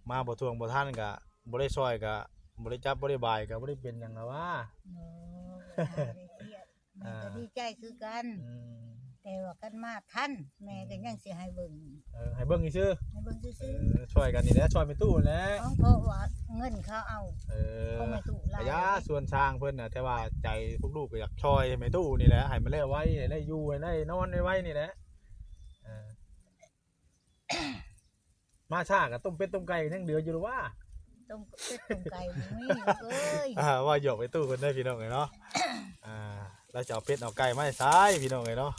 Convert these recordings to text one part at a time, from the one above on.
ມາບໍ່ຖ້ວງບໍ່ທັນກະບໍ່ໄດ້ຊ່ອຍ ກະບໍ່ໄດ້ຈັບບໍ່ໄດ້ບາຍ ກະບໍ່ໄດ້ເປັນຫຍັງລະຫວາ. ໂອ້ ບໍ່ໄດ້ຄຽດ ແມ່ກໍດີໃຈຄືກັນ. ອືມ ແຕ່ວ່າຄັນມາທັນ ແມ່ກໍຍັງຊິໃຫ້ເບິ່ງ. ເອີ ໃຫ້ເບິ່ງຊື່ໆ ໃຫ້ເບິ່ງຊື່ໆ. ເອີ ຊ່ອຍກັນນີ້ແຫຼະ ຊ່ອຍແມ່ຕູ້ແຫຼະ ຂອງ ເພາະວ່າເງິນເຂົາເອົາ. ເອີ ຂອງແມ່ຕູ້ຫຼາຍ ກະຢ່າ ສ່ວນຊ່າງເພິ່ນນະ ແຕ່ວ່າໃຈພວກລູກກໍຢາກຊ່ອຍແມ່ຕູ້ນີ້ແຫຼະ ໃຫ້ມັນແລ້ວໄວ ໃຫ້ໄດ້ຢູ່ ໃຫ້ໄດ້ນອນໄວໆນີ້ແຫຼະ. ເອີ ມາຊ້າກໍຕົ້ມເປັດຕົ້ມໄກ່ກໍຍັງເຫຼືອຢູ່ລະຫວາ. ຕົ້ມເປັດຕົ້ມໄກ່ບໍ່ມີລູກເອີຍ. ອ່າ ວ່າຢອກໄປຕູ້ເພິ່ນເດີພີ່ນ້ອງເອີຍເນາະ. ອ່າ ລາວຈະເອົາເປັດເອົາໄກ່ມາໃຫ້ໃຊ້ພີ່ນ້ອງເອີຍເນາະ.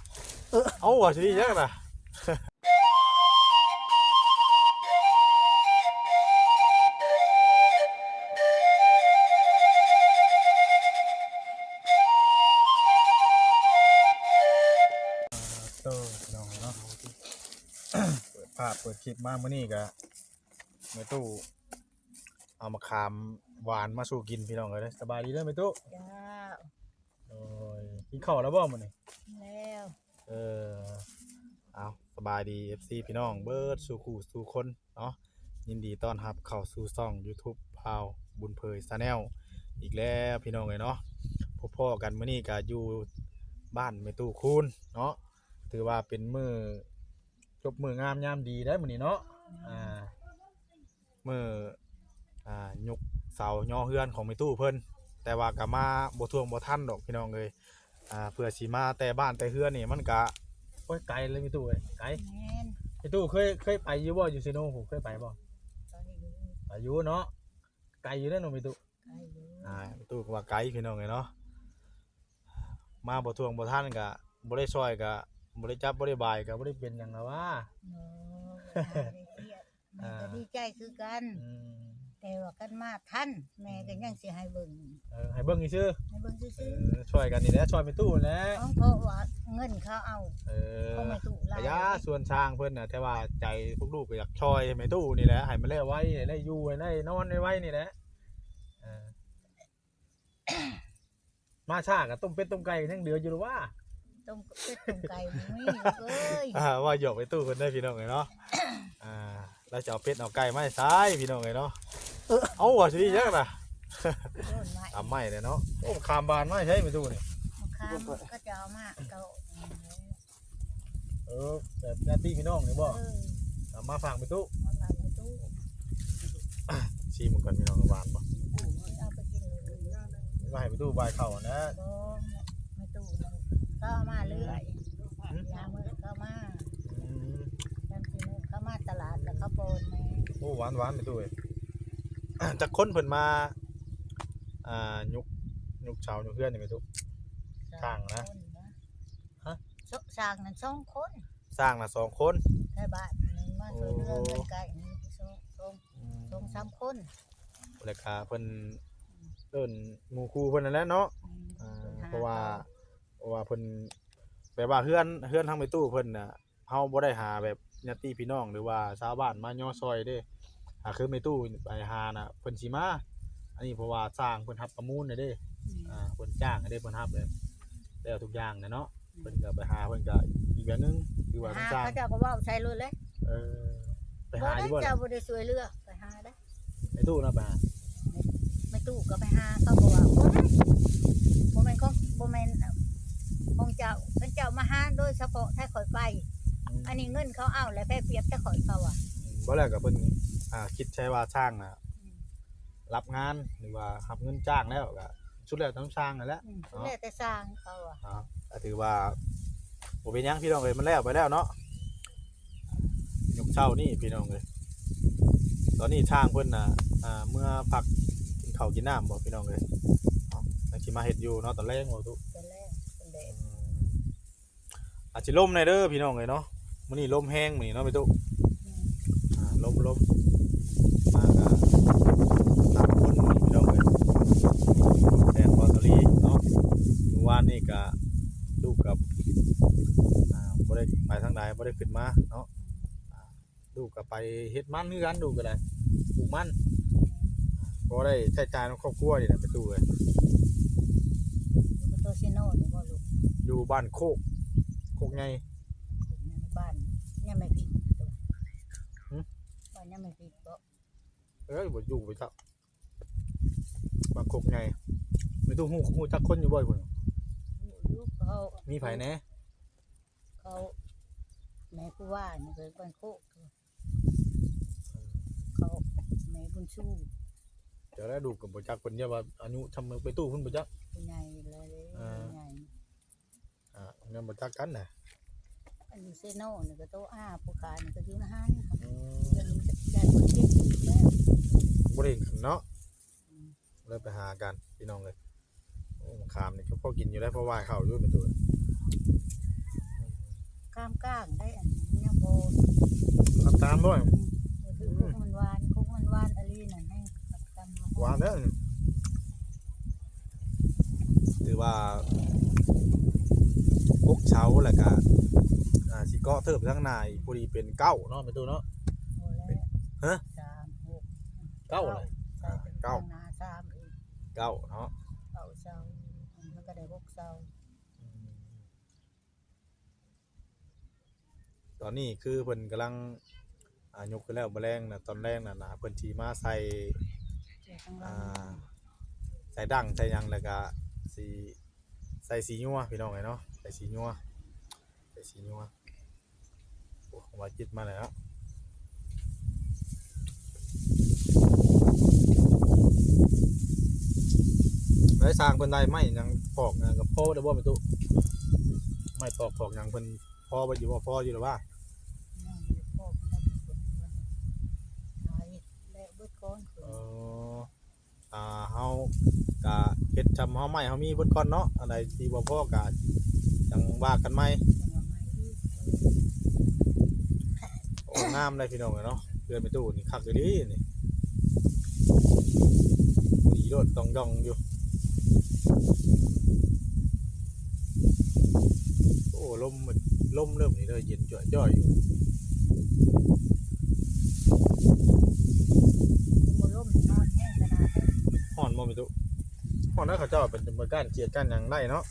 ເອົ້າ ວ່າຊິດີຫຍັງນະ. ໂອ້ ພີ່ນ້ອງເອີຍເນາະ. ເປີດພາບເປີດຄລິບມາມື້ນີ້ກະ ແມ່ຕູ້ເອົາໝາກຂາມຫວານມາສູ່ກິນພີ່ນ້ອງເອີຍ. ສະບາຍດີເດີແມ່ຕູ້. ເຈົ້າ. ໂດຍ ກິນເຂົ້າແລ້ວບໍ່ມື້ນີ້? ແລ້ວ. ເອີ ເອົາ ສະບາຍດີ ເອັຟຊີ ພີ່ນ້ອງເບິດສູ່ຄູ່ສູ່ຄົນເນາະ. ຍິນດີຕ້ອນຮັບເຂົ້າສູ່ຊ່ອງຢູທູບ ບ່າວບຸນເຜີຍ Channel ອີກແລ້ວພີ່ນ້ອງເອີຍເນາະ. ພົບພໍ້ກັນມື້ນີ້ກະຢູ່ບ້ານແມ່ຕູ້ຄູນເນາະ. ຖືວ່າເປັນມື້ ຈົບມື້ງາມຍາມດີໄດ໋ມື້ນີ້ເນາະ. ອ່າ ມື້ ອ່າ ຍົກເສົາຍໍເຮືອນຂອງແມ່ຕູ້ເພິ່ນ ແຕ່ວ່າກໍມາບໍ່ຖ້ວງບໍ່ທັນດອກພີ່ນ້ອງເອີຍ. ອ່າ ເພື່ອຊິມາແຕ່ບ້ານແຕ່ເຮືອນນີ້ມັນກະ ໂອ້ຍ ໄກເລີຍແມ່ຕູ້ເອີຍ ໄກ. ແມ່ນ. ແມ່ຕູ້ເຄີຍ ເຄີຍໄປຢູ່ບໍ່ ຢູ່ເຊໂນພຸ້ນ ເຄີຍໄປບໍ່? ໄປຢູ່ ໄປຢູ່ເນາະ. ໄກຢູ່ເດ້ເນາະແມ່ຕູ້. ໄກຢູ່. ອ່າ ແມ່ຕູ້ກໍວ່າໄກພີ່ນ້ອງເອີຍເນາະ. ມາບໍ່ຖ້ວງບໍ່ທັນກະບໍ່ໄດ້ຊ່ອຍ ກະບໍ່ໄດ້ຈັບບໍ່ໄດ້ບາຍ ກະບໍ່ໄດ້ເປັນຫຍັງລະຫວາ. ໂອ້ ບໍ່ໄດ້ຄຽດ ແມ່ກໍດີໃຈຄືກັນ. ອືມ ແຕ່ວ່າຄັນມາທັນ ແມ່ກໍຍັງຊິໃຫ້ເບິ່ງ. ເອີ ໃຫ້ເບິ່ງຊື່ໆ ໃຫ້ເບິ່ງຊື່ໆ. ເອີ ຊ່ອຍກັນນີ້ແຫຼະ ຊ່ອຍແມ່ຕູ້ແຫຼະ ຂອງ ເພາະວ່າເງິນເຂົາເອົາ. ເອີ ຂອງແມ່ຕູ້ຫຼາຍ ກະຢ່າ ສ່ວນຊ່າງເພິ່ນນະ ແຕ່ວ່າໃຈພວກລູກກໍຢາກຊ່ອຍແມ່ຕູ້ນີ້ແຫຼະ ໃຫ້ມັນແລ້ວໄວ ໃຫ້ໄດ້ຢູ່ ໃຫ້ໄດ້ນອນໄວໆນີ້ແຫຼະ. ເອີ ມາຊ້າກໍຕົ້ມເປັດຕົ້ມໄກ່ກໍຍັງເຫຼືອຢູ່ລະຫວາ. ຕົ້ມເປັດຕົ້ມໄກ່ບໍ່ມີລູກເອີຍ. ອ່າ ວ່າຢອກໄປຕູ້ເພິ່ນເດີພີ່ນ້ອງເອີຍເນາະ. ອ່າ ລາວຈະເອົາເປັດເອົາໄກ່ມາໃຫ້ໃຊ້ພີ່ນ້ອງເອີຍເນາະ. ເອົ້າ ວ່າຊິດີຫຍັງນະ. ຕຳໄມ້ແຫຼະເນາະ. ໂອ້ ມາຂາມບານມາໃຊ້ແມ່ຕູ້ນີ້. ມາຂາມເຂົາເຈົ້າເອົາມາເອົາ. ເອີ ແບບຍາດຕິພີ່ນ້ອງນີ້ບໍ່? ເອີ ເອົາມາຝາກແມ່ຕູ້ ມາຝາກແມ່ຕູ້. ຊີມເບິ່ງກ່ອນພີ່ນ້ອງ ຫວານບໍ່? ເອົາໄປກິນເລີຍ ວ່າໃຫ້ແມ່ຕູ້ບາຍເຂົ້າຫັ້ນນະ. ບໍ່ ແມ່ຕູ້ນັ້ນເຂົາເອົາມາເລື້ອຍ. ຫຶ? ຍາມມື້ເຂົາມາ. ອືມ ບາງທີມື້ເຂົາມາຕະຫຼາດແລ້ວເຂົາປ່ອນແມ່. ໂອ້ ຫວານໆ ແມ່ຕູ້ເອີຍ. ຈັກຄົນເພິ່ນມາ ອ່າ ຍົກ ຍົກເສົາຍົກເຮືອນນີ້ແມ່ຕູ້? ສາມ ສ້າງນະ ຄົນນະ. ຮະ? ສ- ສ້າງນັ້ນສອງຄົນ. ສ້າງນະສອງຄົນ. ໄທບ້ານໜຶ່ງມາຊ່ວຍເຫຼືອ. ໂອ້ ເຮືອນໃກ້ນີ້ສອງ ສອງ ອືມ ສອງສາມຄົນ. ແລ້ວກະເພິ່ນ ອືມ ເອີ້ນໝູ່ຄູ່ເພິ່ນນັ້ນແຫຼະເນາະ. ອືມ ອ່າ ເພິ່ນຫາ ເພາະວ່າ ເຂົາ ເພາະວ່າເພິ່ນ ແບບວ່າເຮືອນ ເຮືອນທາງແມ່ຕູ້ເພິ່ນນະ ເຮົາບໍ່ໄດ້ຫາແບບຍາດຕິພີ່ນ້ອງ ຫຼືວ່າຊາວບ້ານມາຍໍຊ່ອຍເດ້. ອ່າ ຄືແມ່ຕູ້ໄປຫານະ ເພິ່ນຊິມາ. ອັນນີ້ເພາະວ່າຊ່າງເພິ່ນຮັບປະມູນແລ້ວເດ້. ອືມ ອ່າ ເພິ່ນຈ້າງແລ້ວເດ້ ເພິ່ນຮັບແລ້ວ ແລ້ວທຸກຢ່າງແລ້ວເນາະ. ອືມ ເພິ່ນກໍໄປຫາ ເພິ່ນກໍອີກແບບໜຶ່ງ ຄືວ່າ ຫາ ສ້າງ ເຂົາເຈົ້າກໍເວົ້າໃສ່ໂລດເລີຍ. ເອີ ໄປຫາຢູ່ບໍ່ລະ? ເຈົ້າບໍ່ໄດ້ຊ່ວຍເຫຼືອ ໄປຫາໄດ໋. ແມ່ຕູ້ນະໄປຫາ? ແມ່ຕູ້ກໍໄປຫາ ເຂົາກໍວ່າ ບໍ່ໄດ້ ບໍ່ແມ່ນຂອງ ບໍ່ແມ່ນຂອງເຈົ້າ ເພິ່ນເຈົ້າມາຫາໂດຍສະເພາະ ຖ້າຂ້ອຍໄປ. ອືມ ອັນນີ້ເງິນເຂົາເອົາ ແລ້ວໃຜປຽບແຕ່ຂ້ອຍ ເຂົາວ່າ. ອືມ ບໍ່ແລ້ວກໍເພິ່ນ ອ່າ ຄິດໃສ່ວ່າຊ່າງນະ ອືມ ຮັບງານ ຫຼືວ່າຮັບເງິນຈ້າງແລ້ວ ກໍສຸດແລ້ວແຕ່ຊ່າງນັ້ນແຫຼະ. ອືມ ເນາະ ສຸດແລ້ວແຕ່ຊ່າງ ເຂົາວ່າ. ອ່າ ກໍຖືວ່າບໍ່ເປັນຫຍັງພີ່ນ້ອງເອີຍ ມັນແລ້ວໄປແລ້ວເນາະ. ຍົກເຊົ້ານີ້ພີ່ນ້ອງເອີຍ ຕອນນີ້ຊ່າງເພິ່ນນະ ອ່າ ເມືອພັກກິນເຂົ້າກິນນ້ຳບໍ່ພີ່ນ້ອງເອີຍ. ເອົາ ຍັງຊິມາເຮັດຢູ່ເນາະ ຕອນແລງບໍ່ຕູ້? ຕອນແລງ ຕອນແລງ. ອືມ ອາດຊິລົມແດ່ເດີພີ່ນ້ອງເອີຍເນາະ. ມື້ນີ້ລົມແຮງມື້ນີ້ເນາະແມ່ຕູ້. ອືມ ອ່າ ລົມ ລົມ ມາກະຕາກຝົນພີ່ນ້ອງເອີຍ. ແດດຮ້ອນອີ່ຫຼີເນາະ. ມື້ວານນີ້ກະລູກກັບ ອ່າ ບໍ່ໄດ້ໄປທາງໃດ ບໍ່ໄດ້ຂຶ້ນມາເນາະ. ອ່າ ລູກກໍໄປເຮັດມັນຄືກັນ ລູກກໍໄດ້ ປູກມັນ ພໍໄດ້ໃຊ້ຈ່າຍໃນຄອບຄົວນີ້ແຫຼະ ແມ່ຕູ້ເອີຍ. ຢູ່ໂຕເຊໂນນີ້ບໍ່ລູກ? ຢູ່ບ້ານໂຄກ ໂຄກໃຫຍ່ ໂຄກໃຫຍ່ ບ້ານຍາແມ່ພິກ. ຫຶ? ບ້ານຍາແມ່ພິກບໍ່? ເອີຍ ບໍ່ຢູ່ໄປຊະ ມາຄົກໃຫຍ່ ມີຕູ້ຮູ້ ຮູ້ຈັກຄົນຢູ່ບໍ່ພຸ້ນ? ຢູ່ ເຂົາ ມີໃຜແດ່? ເຂົາ ແມ່ຜູ້ວ່ານີ້ເປັນບ້ານໂຄກ ເຂົາ ແມ່ບຸນຊູ ເຈົ້າແລ້ວ ລູກກໍບໍ່ຈັກເພິ່ນ ຢ່າວ່າອາຍຸຊ່ຳໄປຕູ້ພຸ້ນບໍ່ຈັກ ຜູ້ໃຫຍ່ແລ້ວເດ້ ເອີ ຜູ້ໃຫຍ່ ອ່າ ຍັງບໍ່ຈັກກັນນະ ອັນຢູ່ເຊໂນນີ້ກໍໂຕອາ ຜູ້ຂາຍນີ້ກໍຢູ່ໃນຫັ້ນ ອືມ ເພິ່ນໄດ້ຄົນເຈັບອີກແລ້ວ ບໍ່ໄດ້ເຫັນກັນເນາະ ອືມ ເລີຍໄປຫາກັນພີ່ນ້ອງເອີຍ ໂອ້ ມະຂາມນີ້ກໍພໍກິນຢູ່ໄດ໋ ພໍຫວ່ານເຂົ້າຢູ່ແມ່ຕູ້ ຂາມກ້າງໄດ໋ ອັນນີ້ຍັງບໍ່ ຂາມຕາມບໍ່ ອືມ ບໍ່ຖືກ ອືມ ຄົກມັນຫວານ ຄົກມັນຫວານອີ່ຫຼີນັ້ນ ໃຫ້ຂາມຕາມ ຫວານເດີ ຖືວ່າຫົກເສົາ ແລ້ວກະ ອ່າ ຊິເກາະເພີ່ມທາງໜ້າອີກ ພໍດີເປັນເກົ້າເນາະ ແມ່ຕູ້ເນາະ ບໍ່ແລ້ວ ຮະ ສາມ ຫົກ ເກົ້າ ເກົ້າ ເນາະ ອ່າ ເກົ້າ ທາງໜ້າສາມອີກ ເກົ້າເນາະ ເກົ້າເສົາ ມັນກໍໄດ້ຫົກເສົາ ອືມ ຕອນນີ້ຄືເພິ່ນກຳລັງ ອ່າ ຍົກຂຶ້ນແລ້ວ ມື້ແລງນະ ຕອນແລງນະ ນະ ເພິ່ນຊິມາໃສ່ ອ່າ ໃສ່ດັງໃສ່ຫຍັງ ແລ້ວກະຊິໃສ່ສີຍົວພີ່ນ້ອງເອີຍເນາະ ໃສ່ສີຍົວ ໃສ່ສີຍົວ ໂອ້ ວ່າຈິດມາແລ້ວເນາະ ໄດ້ຊ່າງເພິ່ນໄດ້ໄມ້ຫຍັງ ປອກຫຍັງກໍພໍໄດ້ບໍ່ແມ່ຕູ້? ໄມ້ຕອກ ປອກຫຍັງເພິ່ນ ພໍໄວ້ຢູ່ບໍ່? ພໍຢູ່ແລ້ວຫວາ? ຍັງບໍ່ພໍ ເພິ່ນໄດ້ເພິ່ນຫາເຮັດແລ້ວເບິດກ່ອນ ເອີ ອ່າ ເຮົາກະເຮັດຊ່ຳເຮົາໄມ້ເຮົາມີເບິດກ່ອນເນາະ ອັນໃດທີ່ບໍ່ພໍກະຈັ່ງວ່າກັນໃໝ່ ຈັ່ງວ່າໃໝ່ອີກ ໂອ້ ງາມເດ້ພີ່ນ້ອງເອີຍເນາະ ເຮືອນແມ່ຕູ້ນີ້ຄັກອີ່ຫຼີນີ້ ດີໂລດ ຕ່ອງຢ່ອງຢູ່. ໂອ້ ລົມ ລົມເລີ່ມນີ້ເດີ ເຢັນຈ້ອຍໆຢູ່ ບໍ່ລົມນີ້ຮ້ອນແຮງຂະໜາດໃດ? ຮ້ອນບໍ່ແມ່ຕູ້? ຮ້ອນນະ ເຂົາເຈົ້າເປັນ ເປັນການຂຽດການຫຍັງໄດ້ເນາະ.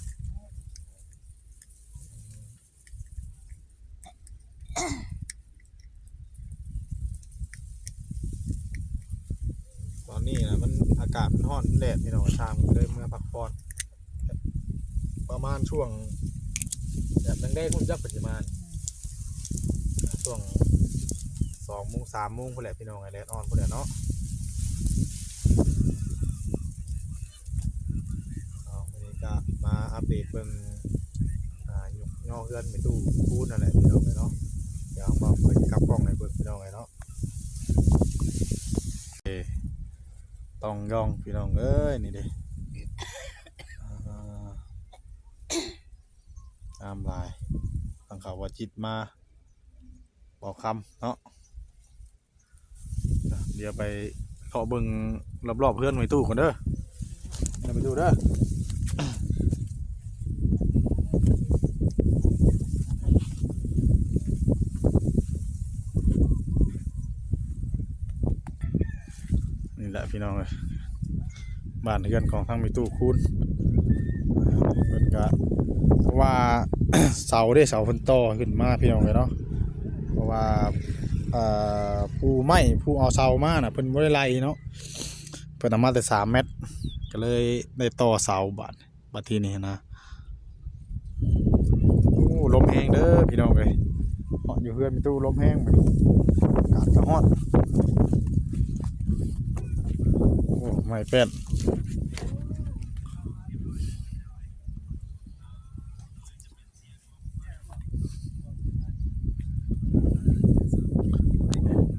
ຕອນນີ້ນະ ມັນ ອາກາດມັນຮ້ອນ ມັນແດດ ພີ່ນ້ອງ ທາງກໍເລີຍເມືອພັກຜ່ອນ ປະມານຊ່ວງແບບແລງໆ ພຸ້ນຈັກເພິ່ນຊິມາ ຊ່ວງສອງໂມງ ສາມໂມງພຸ້ນແຫຼະ ພີ່ນ້ອງ ແດດອ່ອນພຸ້ນແຫຼະເນາະ. ເອົາ ມື້ນີ້ກໍມາອັບເດດເບິ່ງ ອ່າ ຍົກຍໍເຮືອນແມ່ຕູ້ຄູນນັ້ນແຫຼະ ພີ່ນ້ອງເອີຍເນາະ. ດຽວເຮົາກໍໄປກັບກ້ອງໃຫ້ເບິ່ງ ພີ່ນ້ອງເອີຍເນາະ. ເອີ ຕ່ອງຢ່ອງ ພີ່ນ້ອງເອີຍ ນີ້ເດ້ ອ່າ ງາມຫຼາຍ ທາງເຂົາວ່າຈິດມາ ບໍ່ຄຳເນາະ. ດຽວໄປເລາະເບິ່ງລອບໆເຮືອນແມ່ຕູ້ກ່ອນເດີ ແມ່ຕູ້ເດີ. ນີ້ແຫຼະ ພີ່ນ້ອງເອີຍ ບ້ານເຮືອນຂອງທາງແມ່ຕູ້ຄູນ ເພິ່ນກະ ເພາະວ່າ ເສົາເດ້ ເສົາເພິ່ນຕໍ່ຂຶ້ນມາ ພີ່ນ້ອງເອີຍເນາະ. ເພາະວ່າ ເອີ ຜູ້ໄມ້ ຜູ້ເອົາເສົາມານະ ເພິ່ນບໍ່ໄດ້ໄລ່ເນາະ ເພິ່ນເອົາມາແຕ່ສາມແມັດ ກໍເລີຍໄດ້ຕໍ່ເສົາ. ບາດ ບາດທີນີ້ນະ ໂອ້ ລົມແຮງເດີ ພີ່ນ້ອງເອີຍ ເນາະ ຢູ່ເຮືອນແມ່ຕູ້ລົມແຮງ ອາກາດກໍຮ້ອນ ໂອ້ ໄມ້ແປ້ນ.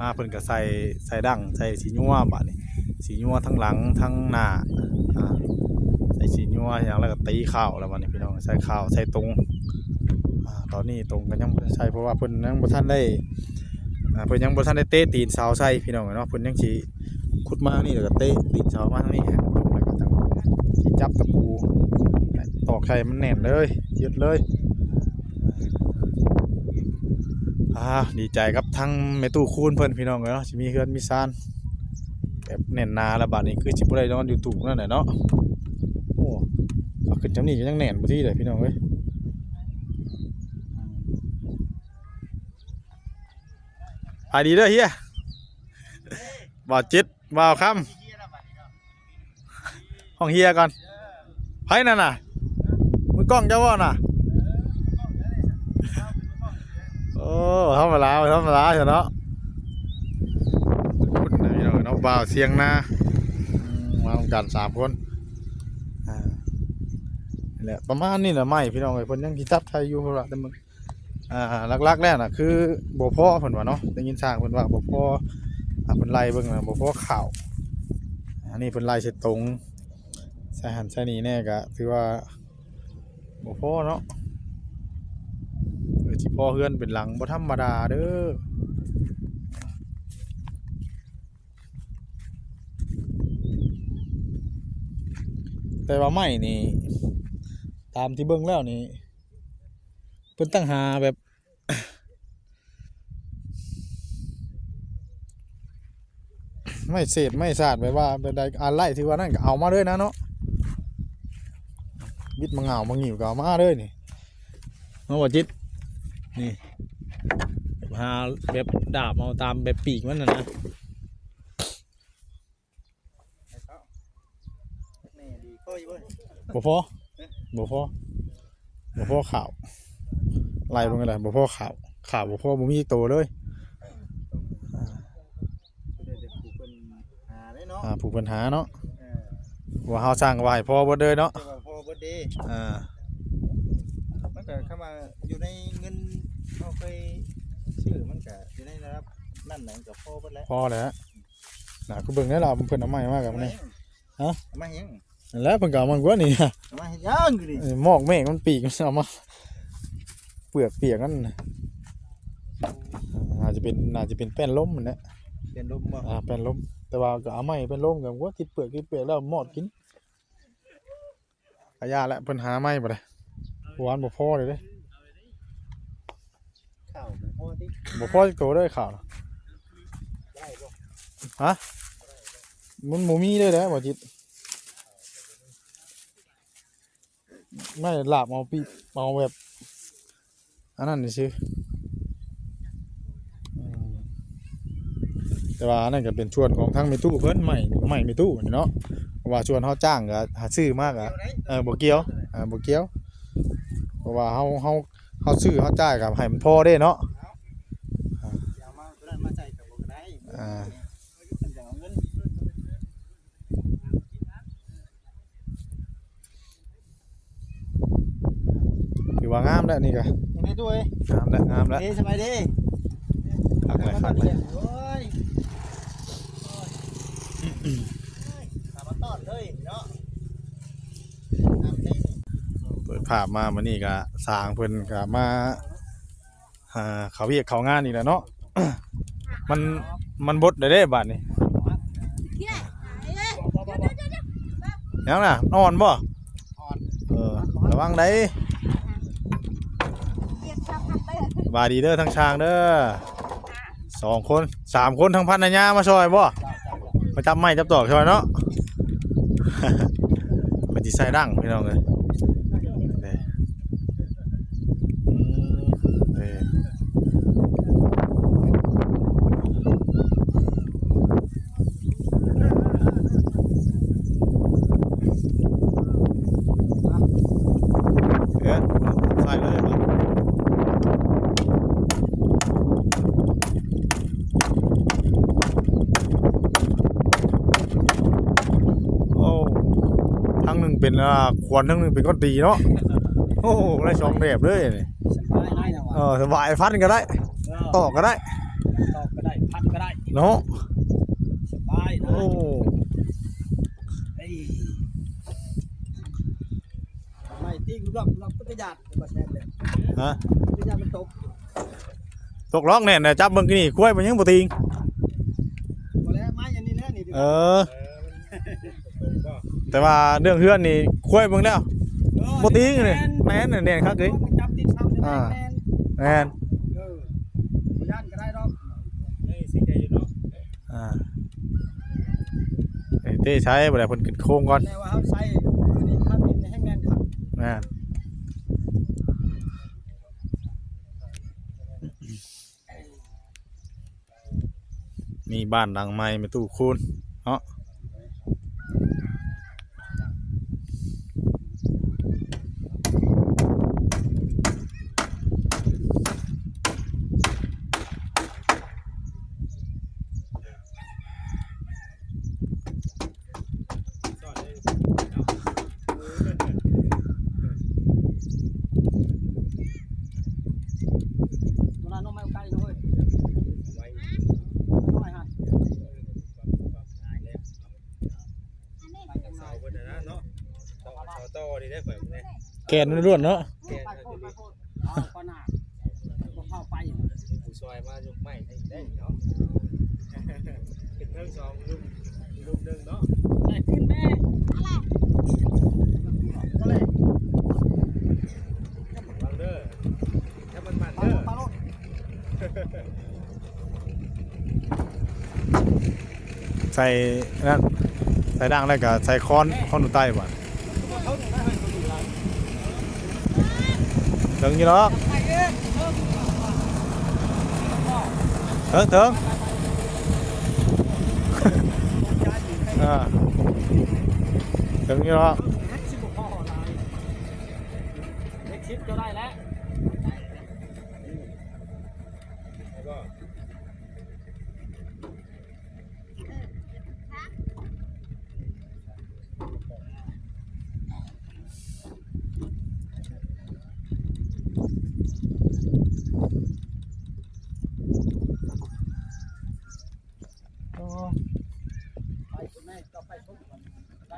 ມາເພິ່ນກໍໃສ່ ໃສ່ດັງ ໃສ່ສີຍົວ ບາດນີ້ສີຍົວທັງຫຼັງທັງໜ້າ ອ່າ ໃສ່ສີຍົວຫຍັງ ແລ້ວກໍຕີເຂົ້າ ແລ້ວບາດນີ້ພີ່ນ້ອງ ໃສ່ເຂົ້າ ໃສ່ຕົງ. ອ່າ ຕອນນີ້ຕົງກໍຍັງບໍ່ທັນໃສ່ ເພາະວ່າເພິ່ນຍັງບໍ່ທັນໄດ້ ອ່າ ເພິ່ນຍັງບໍ່ທັນໄດ້ເຕະຕີນເສົາໃສ່ ພີ່ນ້ອງເນາະ ເພິ່ນຍັງຊິ ຂຸດມາທາງນີ້ ແລ້ວກໍເຕະຕີນເສົາມາທາງນີ້ ໃຫ້ມັນຕົງ ແລ້ວກໍຈັ່ງຊິຈັບຕະປູ ຕອກໃສ່ມັນແໜ້ນເລີຍ ຍຶດເລີຍ. ອ່າ ດີໃຈກັບທາງແມ່ຕູ້ຄູນເພິ່ນ ພີ່ນ້ອງເອີຍເນາະ ຊິມີເຮືອນມີຊານແບບແໜ້ນໜາແລ້ວ ບາດນີ້ຄືຊິບໍ່ໄດ້ນອນຢູ່ຕູນັ້ນແຫຼະເນາະ. ໂອ້ ເຂົາຂຶ້ນຈຳນີ້ກໍຍັງແໜ້ນບໍ່ຕິເດ້ ພີ່ນ້ອງເອີຍ. ອືມ ສະບາຍດີເດີເຮຍ. ບ່າວຈິດ ບ່າວຄຳ ຫ້ອງເຮຍກ່ອນ. ໃຜນັ້ນນະ? ມືກ້ອງເຈົ້າບໍ່ນະ? ໂອ້ ທຳມະດາ ທຳມະດາຊະເນາະ. ພຸ້ນນະພີ່ນ້ອງເນາະ ບ່າວຊຽງນາ ອືມ ມານຳກັນສາມຄົນ. ອ່າ ນີ້ແຫຼະ ປະມານນີ້ແຫຼະ ໄມ້ພີ່ນ້ອງເອີຍ ເພິ່ນຍັງຊິຈັບໄທຢູ່ ເພິ່ນວ່າ ແຕ່ມັນ ອ່າ ຫຼັກໆແລ້ວນະ ຄືບໍ່ພໍເພິ່ນວ່າເນາະ ໄດ້ຍິນຊ່າງເພິ່ນວ່າບໍ່ພໍ. ອ່າ ເພິ່ນໄລ່ເບິ່ງນະ ບໍ່ພໍເຂົ້າ. ອັນນີ້ເພິ່ນໄລ່ໃສ່ຕົງ ໃສ່ຫັ້ນໃສ່ນີ້ແດ່ ກະຖືວ່າບໍ່ພໍເນາະ. ເອີ ຊິພໍເຮືອນເປັນຫຼັງ ບໍ່ທຳມະດາເດີ້. ແຕ່ວ່າໄມ້ນີ້ ຕາມທີ່ເບິ່ງແລ້ວນີ້ ເພິ່ນຕັ້ງຫາແບບ ໄມ້ເສດໄມ້ສາດ ແບບວ່າແບບໃດ ອັນໄດ້ຖືວ່ານັ້ນກໍເອົາມາເລີຍນະເນາະ. ບິດມາເຫງົາມາຫງິ້ວກໍເອົາມາເລີຍນີ້ເນາະ ບ່າວຈິດ. ນີ້ ຫາແບບດາບເອົາຕາມແບບປີກມັນຫັ້ນນະ. ບໍ່ພໍ ບໍ່ພໍ ບໍ່ພໍເຂົ້າ. ໄລ່ເບິ່ງກໍໄດ້ ບໍ່ພໍເຂົ້າ ເຂົ້າບໍ່ພໍ ບໍ່ມີຈັກໂຕເລີຍ. ຜູ້ເພິ່ນຫາເນາະ ອ່າ ຜູ້ເພິ່ນຫາເນາະ. ເອີ ວ່າເຮົາສ້າງໄວ້ພໍເບິດເລີຍເນາະ ແຕ່ວ່າພໍເບິດເດ້. ອ່າ ມັນກໍ ຄຳວ່າຢູ່ໃນເງິນເຮົາເຄີຍຊື້ ມັນກໍຢູ່ໃນລະດັບນັ້ນນະ ມັນກໍພໍເບິດແຫຼະ ພໍແຫຼະ. ນະ ຄືເບິ່ງແດ່ລະ ເພິ່ນເອົາໄມ້ມາກັບນີ້. ຮະ? ເອົາມາຫຍັງ? ນັ້ນແຫຼະ ເພິ່ນກໍເອົາມາກວ່ານີ້. ເອົາມາເຮັດຫຍັງຢູ່ນີ້? ເອີ ໝອກເມກມັນປີກ ມັນເອົາມາ ເປືອກປຽກນັ້ນນະ. ໜ້າຈະເປັນ ໜ້າຈະເປັນແປ້ນລົມຫັ້ນແຫຼະ. ແປ້ນລົມບໍ່? ອ່າ ແປ້ນລົມ. ແຕ່ວ່າກໍເອົາໄມ້ແປ້ນລົມ ກໍວ່າກິນເປືອກ ກິນເປືອກແລ້ວມອດກິນ. ກະຢ່າແຫຼະ ເພິ່ນຫາໃໝ່ບໍ່ໄດ້ ເມື່ອວານບໍ່ພໍເລີຍເດ້. ຂ້າວບໍ່ພໍຕິ ບໍ່ພໍຈັກໂຕເດ້ຂ້າວນະ. ໄດ້ບໍ່? ຮະ? ມັນບໍ່ມີເລີຍແຫຼະ ບໍ່ຈິດ. ໄມ້ລາບເອົາປີບ ເອົາແບບ ອັນນັ້ນຊື່ໆ. ອືມ ແຕ່ວ່າອັນນັ້ນກໍເປັນສ່ວນຂອງທາງແມ່ຕູ້ເພິ່ນ ໄມ້ ໄມ້ແມ່ຕູ້ນີ້ເນາະ. ເພາະວ່າສ່ວນເຮົາຈ້າງກໍຫາຊື້ມາກໍ ເອີ ບໍ່ກ່ຽວ ເອີ ບໍ່ກ່ຽວ. ເພາະວ່າເຮົາ ເຮົາ ເຮົາຊື້ເຮົາຈ່າຍກໍໃຫ້ມັນພໍເດ້ເນາະ. ເອົາມາຕົວນັ້ນມາໃສ່ກໍບໍ່ໄດ້ ອ່າ ເພິ່ນຈະເອົາເງິນ. ຖືວ່າງາມແລ້ວນີ້ກະ ຍັງໄດ້ດ້ວຍ ງາມແລ້ວ ງາມແລ້ວ. ເອີ ສະບາຍດີ ຄັກແລ້ວ ຄັກແລ້ວ. ໂອ້ຍ ເປີດພາບມາມື້ນີ້ກະ ຊ່າງເພິ່ນກະມາ ອ່າ ເຂົ້າວຽກເຂົ້າງານອີກແລ້ວເນາະ. ມັນ ມັນບົດແລ້ວເດ້ບາດນີ້. ຫຍັງນະ? ອ່ອນບໍ່? ອ່ອນ. ເອີ ລະວັງໄດ໋. ສະບາຍດີເດີທັງຊ່າງເດີ. ສອງຄົນ ສາມຄົນ ທັງພັນນາຍາມາຊ່ອຍບໍ່? ມາຈັບໄມ້ຈັບຕອກຊ່ອຍເນາະ. ເພິ່ນຊິໃສ່ດັ້ງພີ່ນ້ອງເອີຍ. ນີ້ ອືມ ນີ້ ເອີ ໃສ່ເລີຍບາດ. ໂອ້ ທາງໜຶ່ງເປັນ ອ່າ ຂວັນ ທາງໜຶ່ງເປັນຄົນຕີເນາະ. ໂອ້ ໄດ້ສອງແບບເລີຍນີ້. ສະບາຍຫຼາຍນະວ່າ. ເອີ ສະບາຍ ຟັນກໍໄດ້ ເອີ ຕອກກໍໄດ້ ຕອກກໍໄດ້ ຟັນກໍໄດ້ເນາະ. ສະບາຍນະ. ໂອ້ ເອີຍ ໄມ້ຕີງລອກໆ ເປັນຕາຢ້ານ ບໍ່ແຊບເລີຍ. ຮະ? ເປັນຕາຢ້ານມັນຕົກ. ຕົກລອກແໜ້ນນະ ຈັບເບິ່ງກີ້ນີ້ ຄວາຍມັນຍັງບໍ່ຕີງ. ບໍ່ແລ້ວ ໄມ້ອັນນີ້ແຫຼະນີ້. ເອີ ແຕ່ວ່າເລື່ອງເຮືອນນີ້ ຄວາຍເບິ່ງແລ້ວ ເອີ ບໍ່ຕີງເລີຍ. ແມ່ນ ແມ່ນ ແໜ້ນຄັກເລີຍ. ຈັບຕິດເສົາ ອ່າ ແມ່ນ ແມ່ນ. ເອີ ບໍ່ຢ້ານກໍໄດ້ດອກ. ນີ້ຊິໄດ້ຢູ່ເນາະ. ອ່າ ເອີ ເຕະໃສ່ບໍ່ໄດ້ ເພິ່ນຂຶ້ນໂຄງກ່ອນ. ແຕ່ວ່າເຮົາໃສ່ຄືນີ້ ຄັນນີ້ແຮງແໜ້ນຄັກ. ແມ່ນ. ມີບ້ານຫຼັງໃໝ່ແມ່ຕູ້ຄູນເນາະ. ແກ່ນລ້ວນໆເນາະ. ແກ່ນ ເອົາໄປ ຜູ້ຊ່ອຍມາຍົກໄມ້ໃຫ້ໄດ້ເນາະ. ເປັນເທິງສອງລຸ່ມ ລຸ່ມໜຶ່ງເນາະ. ໄດ້ຂຶ້ນແມ່ ວາງເດີ ຖ້າມັນໝັ້ນເດີ. ໃສ່ນັ້ນ ໃສ່ດັງແລ້ວກໍໃສ່ຄ້ອນ ຄ້ອນໃຕ້ບາດ ເຖິງຢູ່ດອກ ເຖິງ ເຖິງ ອ່າ ເຖິງຢູ່ດອກ. ເລັກສິບກໍໄດ້ແລ້ວ.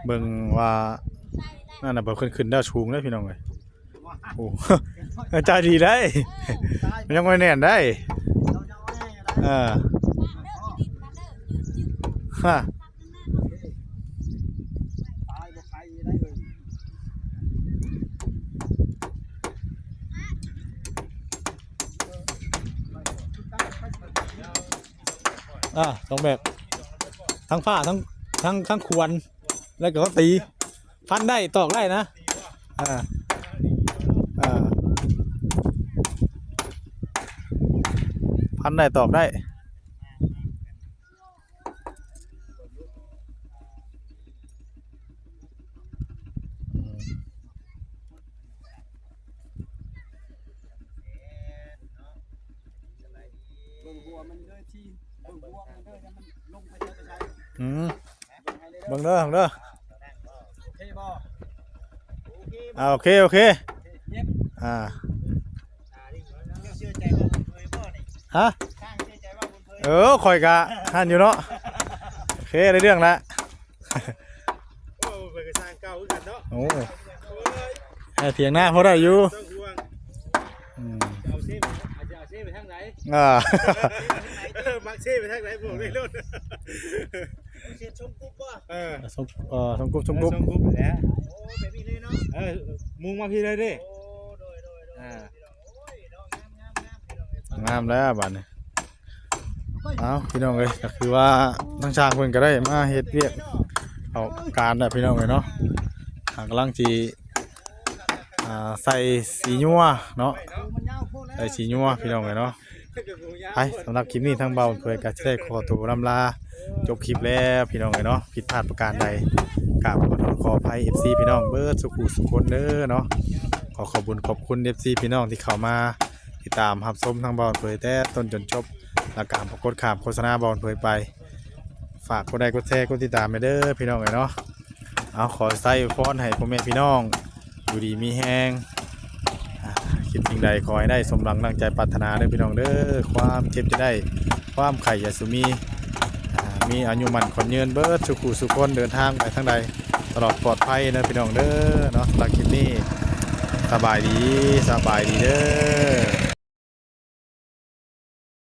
ເບິ່ງວ່າ ນັ້ນນະ ເພິ່ນຂຶ້ນ ຂຶ້ນແລ້ວ ສູງເດ້ພີ່ນ້ອງເອີຍ. ໂອ້ ໃຈດີໄດ໋ ມັນຍັງບໍ່ແໜ້ນໄດ໋. ເອີ ຮະ ອ່າ ສອງແບບ ທັງຟ້າ ທັງ ທັງ ທັງຂວນ ແລ້ວກໍເຂົາຕີ ຟັນໄດ້ຕອກໄດ້ນະ. ອ່າ ອ່າ ຟັນໄດ້ຕອກໄດ້. ເບິ່ງຫົວມັນເດີທີ່ ເບິ່ງຫົວມັນເດີ ມັນລົງໄປໃສໄປໃສ. ອືມ ເບິ່ງເດີ ເບິ່ງເດີ. ໂອເຄບໍ່? ໂອເຄບໍ່? ອ່າ ໂອເຄ ໂອເຄ. ເຈັບ ອ່າ ເຈົ້າເຊື່ອໃຈວ່າບຸນເຜີຍບໍ່ນີ້? ຮະ? ຊ່າງເຊື່ອໃຈວ່າບຸນເຜີຍ. ເອີ ຂ້ອຍກະຫັ້ນຢູ່ເນາະ. ໂອເຄ ໄດ້ເລື່ອງລະ. ໂອ້ ເພິ່ນກໍສ້າງເກົ່າຄືກັນເນາະ. ໂອ້ ໂອ້ຍ ໃຫ້ຖຽງນາພໍໄດ້ຢູ່ ບໍ່ຕ້ອງຫ່ວງ. ອືມ ຈະເອົາເຊໄປ ອາດຈະເອົາເຊໄປທາງໃດ? ອ່າ ມັກເຊໄປທາງໃດບອກໄດ້ໂລດ. ເຊຊົງກຸບບໍ່? ເອີ ຊົງ ເອີ ຊົງກຸບ ຊົງກຸບ ເອີ ຊົງກຸບແຫຼະ. ໂອ້ ແບບນີ້ເລີຍເນາະ. ເອີ ມຸງມາພີ້ເລີຍເດ້. ໂອ້ ໂດຍ ໂດຍ ໂດຍ ອ່າ ພີ່ນ້ອງ. ໂອ້ຍ ເນາະ ງາມ ງາມ ງາມ ພີ່ນ້ອງເອີຍ. ງາມແລ້ວບາດນີ້. ເອົາ ພີ່ນ້ອງເອີຍ ກໍຄືວ່າທາງຊ່າງເພິ່ນກໍໄດ້ມາເຮັດວຽກເອົາການແລ້ວ ພີ່ນ້ອງເອີຍເນາະ. ອ່າ ກຳລັງຊິ ອ່າ ໃສ່ສີຍົວເນາະ ໃສ່ສີຍົວ ພີ່ນ້ອງເອີຍເນາະ. ໄປ ສຳລັບຄລິບນີ້ທາງບ່າວເຜີຍກໍຊິໄດ້ຂໍໂຕລ່ຳລາຈົບຄລິບແລ້ວ ພີ່ນ້ອງເອີຍເນາະ. ຜິດພາດປະການໃດ ກາບຂໍໂທດຂໍອະໄພ ເອັຟຊີ ພີ່ນ້ອງເບິດສູ່ຜູ້ສູ່ຄົນເດີເນາະ. ຂໍຂອບຄຸນຂອບຄຸນ ເອັຟຊີ ພີ່ນ້ອງທີ່ເຂົ້າມາ ຕິດຕາມຮັບຊົມທາງບ່າວເຜີຍແຕ່ຕົ້ນຈົນຈົບ ແລ້ວກໍບໍ່ກົດຂ້າມໂຄສະນາບ່າວເຜີຍໄປ. ຝາກກົດໄລກົດແຊກົດຕິດຕາມແດ່ເດີພີ່ນ້ອງເອີຍເນາະ. ເອົາ ຂໍໃຊ້ອວຍພອນໃຫ້ພໍ່ແມ່ພີ່ນ້ອງຢູ່ດີມີແຮງ ອ່າ ຄິດສິ່ງໃດຂໍໃຫ້ໄດ້ສົມຫວັງດັ່ງໃຈປາດຖະໜາເດີພີ່ນ້ອງເດີ. ຄວາມເຈັບຢ່າໄດ້ ຄວາມໄຂ້ຢ່າສູ່ມີ ອ່າ ມີອາຍຸໝັ້ນຂວັນຍືນເບິດສູ່ຜູ້ສູ່ຄົນ ເດີນທາງໄປທາງໃດ ຕະຫຼອດປອດໄພເດີພີ່ນ້ອງເດີເນາະ. ສຳລັບຄລິບນີ້ ສະບາຍດີ ສະບາຍດີເດີ.